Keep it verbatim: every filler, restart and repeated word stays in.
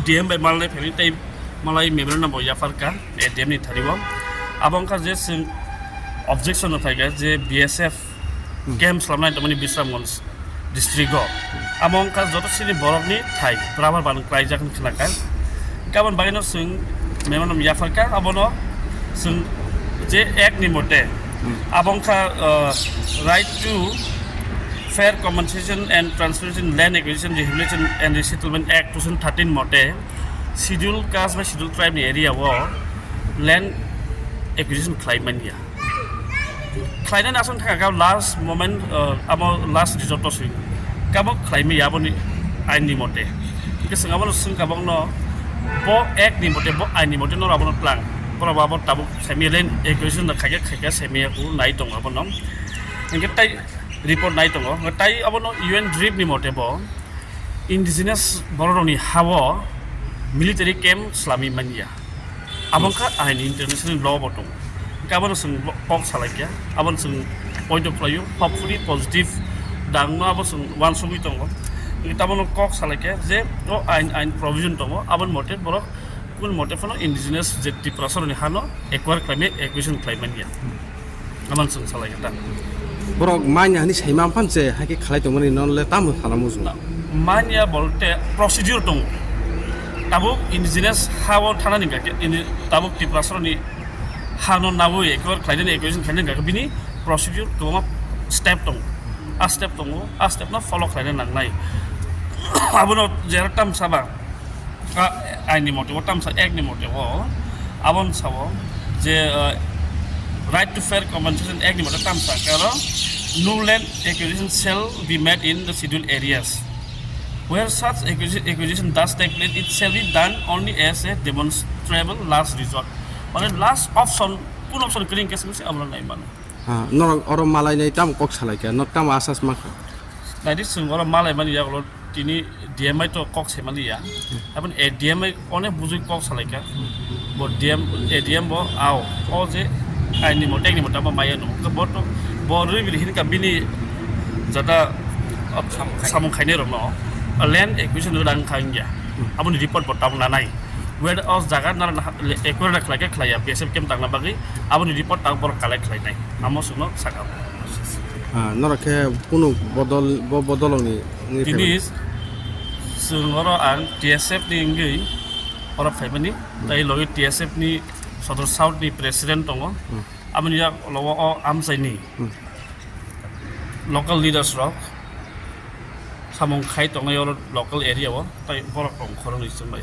D M bai malai phaimani tei malai memorandum bo yapharkha A D M ni thani o. Abo wngkha je chwng objection no phaikha je B S F Hmm. camp slamnai tongmani Bisramganj district o. Amo wngkha joto sini borokni thai, prabar ban klaijak hwn khnakha. Hwnkhe aboni bagwino chwng memorandum yapharkha, abono chwng je act ni mote, Hmm. abo wngkha, uh, Right to Fair Compensation and Transparency in Land Acquisition, Rehabilitation and Resettlement Act two thousand thirteen mote, Schedule Caste bai Schedule Tribe ni area o land acquisition khlai manya. Khlainani aswk thangkha last moment, uh, amo last resort o swi. Kabo khlai manya aboni ain ni mote. Hwnkhe chwng abono swngkha bokno, bo act ni mote, bo ain ni mote norok abono tlang. Borok bo abo tabuk saimanya land acquisition no khaikhe khaikhe saimanya khe nai tongo abono. Hwnkhe tai report nai tongo. Hwnkhe tai abono U N RIF ni mote bo indigenous borok rokni ha o military camp swlamwi manya. Abo wngkha aini international law bo tongo. Hwnkhe abono chwng bo-, kok salaikha, abono chwng poito khlaio, hopefully positive dangno abo chwng uansugwi tongo. Hwnkhe abono kok salaikha je o ain, ain provision tongo, aboni mote borok kunu mote phano indigenous je Tiprasarokni hano acquire khlaimai, acquisition khlai manya. Aboni chwng salaikha ta. Borok manya hwnwi saima phan se hai khe khlai tongmani nonle tamo sana muchung? Na, manya bolte procedure tongo. Tabuk indigenous ha o thanani hwnkha khe, ini tabuk Tiprasarokni hano nawi acquire khlainani, acquisition khlainani hwnkha khe bini procedure kwbangma step tongo. A step tongo, a step no follow khlaina nangnai. Abono jera tamsa ba, a, aini mote o tamsa, act ni mote o, aboni sao je, uh, Right to Fair Compensation Act ni mote tamsa khe oro, "No land acquisition shall be made in the scheduled areas. Where such acquisi-, acquisition does take place, it shall be done only as a demonstrable last resort." Mane last option, kun option kwrwi hwnkhe se abono nai mano. Ha, norok oro malainai tamo kok salaikha, norok tamo asas mankha? Naidi chwng oro malaimani yagulo tini D M bai to kok saimani ya. Aboni A D M bai onek bujui kok salaikha. Bo D M, A D M bo ao, o je aini mote, aini mote abo maya no. Bo to, bo rwi bini hinkha bini jata samung khainai rokno land acquisition rang kha wngya. Aboni report bo tamo nanai. Where o jaga nara ekor na khlai khe khlai ya, B S F camp tangna bagwi aboni report tamo borok collect khlainai. Amo sungno saka. Ah, norok khe kunu bodol, bo bodolni wngwi Tini phaibai? Chwng oro ang T S F ni wngwi oro phaimani, Hmm. Tai logi T S F ni Sodor South ni president tongo. Hmm. Aboni yak logo o amchaini Hmm. local leaders rok samung khai tongnai oro local area o, tai borok tong khoroknwi chwng bai.